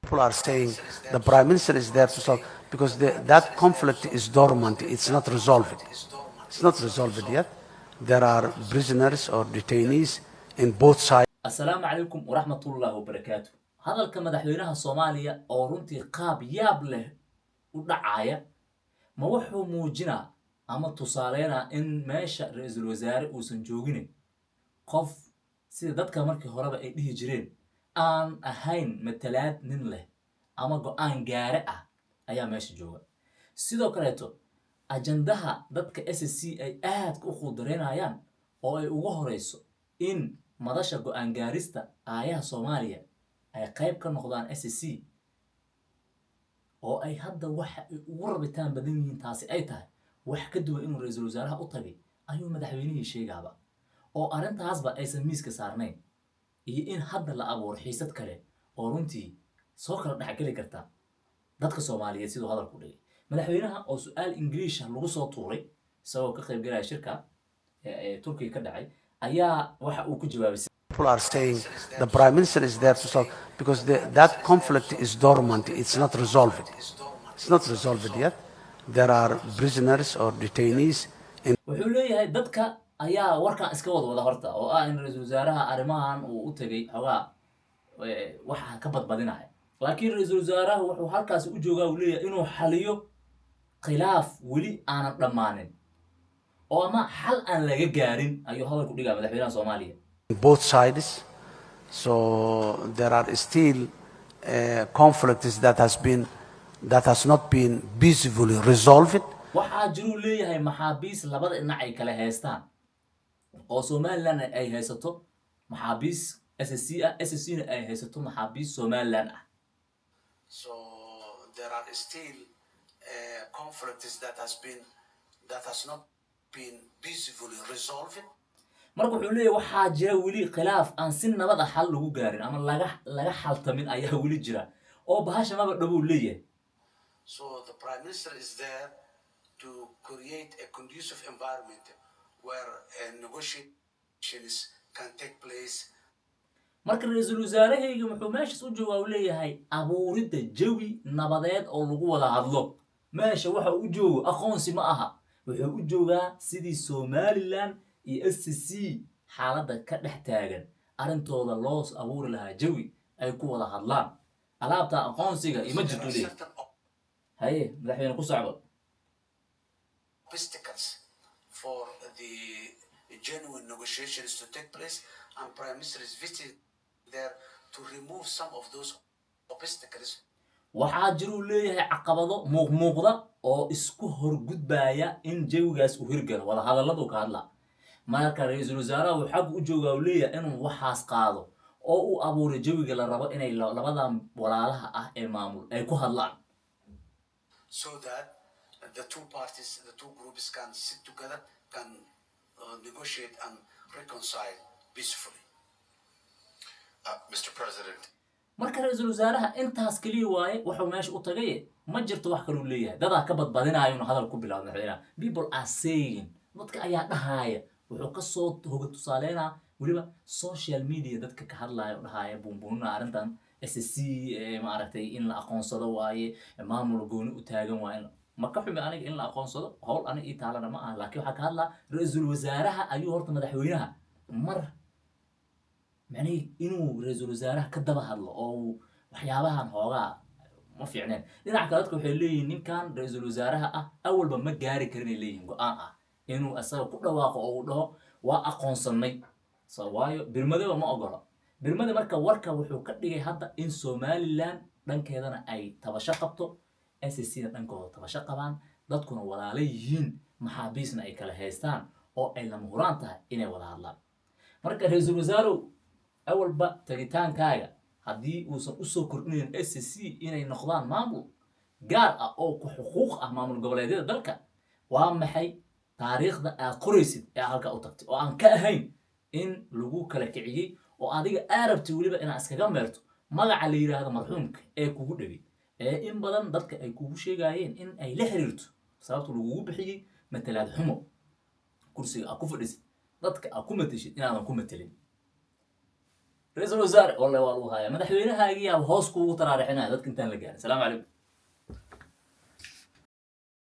People are saying the prime minister is there to solve because that conflict is dormant. It's not resolved. It's not resolved yet. There are prisoners or detainees in both sides. Asalaamu calaykum waraxmatullaahi wabarakaatu. Hadalka madaxweynaha Soomaaliya oo runtii qaab yaab leh u dhacaya, ma wuxuu muujinaa ama tusaaleynaa in meesha ra-iisul wasaare uusan jooginin, qof sida dadka markii horeba ay dhihi jireen aan ahayn matalaad nin leh ama go-aan gaare ah ayaa meesha jooga? Sidoo kaleeto, ajandaha dadka SSC ay aadka u quudareynayaan oo ay ugu horeyso in madasha go-aan gaarista aayaha Soomaaliya ay qayb ka noqdaan SSC, oo ay hadda waxa ay ugu rabitaan badan yihiin taasi ay tahay wax ka duwan inuu ra-iisul wasaaraha u tagay ayuu madaxweynihii sheegaaba, oo arrintaasba aysan miiska saarnayn, iyo in hadda la abuuro xiisad kale oo runtii soo kala dhexgeli karta dadka Soomaaliyeed, siduu hadalku dhigay madaxweynaha oo su-aal Ingiriisha lagu soo tuuray isagoo ka qaybgalaya shirka ee Turkiga ka dhacay ayaa waxa uu ku jawaabay. People are saying the prime minister is there to solve because that conflict is dormant. It's not resolved. It's not resolved yet. There are prisoners or detainees in Wuxuu leeyahay dadka ayaa warkan iska wada wada horta, oo ah in ra-iisul wasaaraha arrimahan uu u tegay xoogaa waxa ka badbadinaya, laakiin ra-iisul wasaaraha wuxuu halkaasi u joogaa, uu leeyahay, inuu xaliyo khilaaf weli aanan dhammaanin oo ama xal aan laga gaarin, ayuu hadalku dhigaa madaxweynaha Soomaaliya. both sides. So there are still conflicts that has not been peacefully resolved. Waxaa jiruu leeyahay maxaabiis labada dhinac ay kala haystaan, oo Somaliland ay haysato maxaabiis SSC ah, SSC na ay haysato maxaabiis Somaliland ah. So there are still conflicts that has not been peacefully resolved. Marka wuxuu leeyahay waxaa jira weli khilaaf aan si nabad ah xal lagu gaarin ama laga xaltamin ayaa weli jira, oo bahasha maba dhabuu leeyahay. So the prime minister is there to create a conducive environment where negotiations can take place. Marka ra-iisul wasaarahayga wuxuu meeshaas u joogaa, uu leeyahay, abuuridda jawi nabadeed oo lagu wada hadlo. Meesha waxa uu u joogo aqoonsi ma aha, wuxuu u joogaa sidii Somaliland iyo SSC xaaladda ka dhex taagan arrintooda loo abuuri lahaa jawi ay ku wada hadlaan. Alaabta aqoonsiga ima jirto leeyahay. Certain Haye madaxweyne, ku socdo. obstacles for the genuine negotiations to take place, and prime minister is visiting there to remove some of those obstacles. Waxaa jiruu leeyahay caqabado muuqmuuqda oo isku horgudbaya in jawigaas uu hirgalo wada hadalladu ka hadla. Marka ra-iisul wasaaraha uu xag u joogaa, uu leeyahay, inuu waxaas qaado oo uu abuuray jawiga la rabo inay labadan walaalaha ah ee maamul ay ku hadlaan. So that the two parties, the two groups can sit together, can negotiate and reconcile peacefully. Mr. President, Marka ra-iisul wasaaraha intaas keliya waaye wuxuu meesha u tagaye, ma jirto wax kaluu leeyahay. Dadaa ka badbadinayo inuu hadal ku bilaabo madaxweynaha. People are saying, dadka ayaa dhahaya, wuxuu kasoo hoga tusaaleynaa weliba social media dadka ka hadlaya oo dhahaya, buunbuunina arrintan SSC, maaragtay, in la aqoonsado waaye, maamul gooni u taagan waaye. Ma ka xumi aniga in la aqoonsado, howl aniga ii taalana ma aha, laakiin waxaa ka hadlaa ra-iisul wasaaraha ayuu horta madaxweynaha mar macnihii inuu ra-iisul wasaaraha ka daba hadlo oo uu waxyaabahan xoogaa ma fiicneen. Dhinaca kale, dadka waxay leeyihiin ninkan ra-iisul wasaaraha ah awalba ma gaari karin, ay leeyihiin, go-aan ah inuu isaga ku dhawaaqo oo uu dhaho waa aqoonsanay. So waayo birmadeba ma ogola birmada. Marka warka wuxuu ka dhigay hadda in Somaliland dhankeedana ay tabasho qabto, SSC na dhankooda tabasho qabaan, dadkuna walaalo yihiin, maxaabiisna ay kala haystaan, oo ay lama huraan tahay inay wada hadlaan. Marka ra-iisul wasaarow, awalba tagitaankaaga haddii uusan usoo kordhinayn SSC inay noqdaan maamul gaar ah oo ku xuquuq ah maamul goboleedyada dalka, waa maxay taariikhda aad qoraysid ee aad halkaa u tagtay oo aan ka ahayn in lagu kala kiciyey, oo adiga aa rabtay weliba inaad iskaga meerto magaca la yidhaahdo marxuumka ee kugu dhegay, ee in badan dadka ay kugu sheegayeen in ay la xiriirto sababta lagugu bixiyey matalaad xumo, kursiga aad ku fadhisid, dadka aad ku mateshid inaadan ku matelin? Ra-iisul wasaare, wallahi waa lagu hayaa. Madaxweynahaagiyaa hoos kuugu taraarixinaya dadka intaan la gaarin. Salaamu calaykum.